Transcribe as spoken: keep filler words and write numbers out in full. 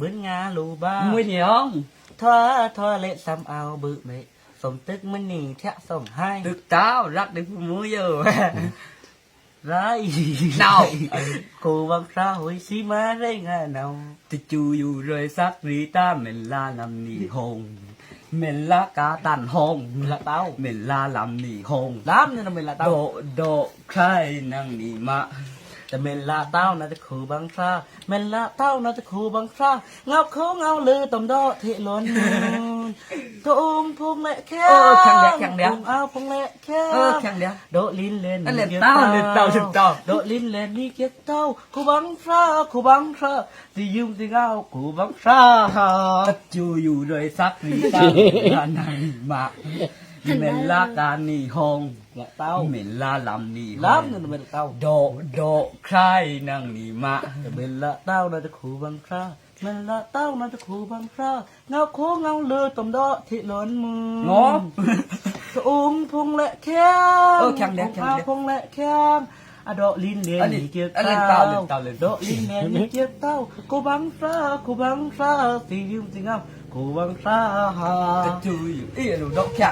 ဗွိုန်ႏငါလိုဗာႏ မွိုးနီယောင် ထွားထွားလဲသမ်ႏအဝ်ဗွိုန်ႏမေ့ သူမ်ႏတွိုက်မနီထျားသွံဟိုင်း တွိုက်တဝ်း ရက်ဒိုက်ဖူးမွိုးယို ရဲ နဝ်း ကိုဗင်ဖြာဟွေးသီးမရဲငါနဝ်း တစူယူရွေးသက်ရီတာ မဲင်လလမ်နီဟုံ မဲင်လကတန်ဟုံ မဲင်လတဝ်း မဲင်လလမ်နီဟုံ လမ်နီဟုံ မဲင်လတဝ်း ဒေါ်ဒေါ်ခရိုင်နင်နီမ တမဲင်လတဝ်းနတကိုဗင်ဖြာ မဲင်လတဝ်းနတကိုဗင်ဖြာ ငေါက်ခိုင်ငေါက်လွေး တွမ်ဒေါ့ထေလွန် တအုံဖုံလဲခဲ အုံအဝ်ဖုံလဲခဲ ဒေါ့လိန်လဲနီကက်တဝ်း ဒေါ့လိန်လဲနီကက်တဝ်း ကိုဗင်ဖြာ ကိုဗင်ဖြာ သီယုံသီငေါက် ကိုဗင်ဖြာ တစူယူရွေးသက်ရီတာ နင်နီမ မဲင်လကနီဟုံ မဲင်လလမ်နီဟုံ ဒေါ်ဒေါ်ခရိုင်နင်နီမ တမဲင်လတဝ်းနတကိုဗင်ဖြာ မဲင်လတဝ်းနတကိုဗင်ဖြာ ငေါက်ခိုင်ငေါက်လွေး တွမ်ဒေါ့ထေလွန်မွိုး တအုံဖုံလဲခဲ အုံအဝ်ဖုံလဲခဲ အဒေါ့လိန်လဲနီကက်တဝ်း ဒေါ့လိန်လဲနီကက်တဝ်း ကိုဗင်ဖြာ ကိုဗင်ဖြာ သီယုံသီငေါက် ကိုဗင်ဖြာ တစူယူ အီလိုဒေါ့ခဲ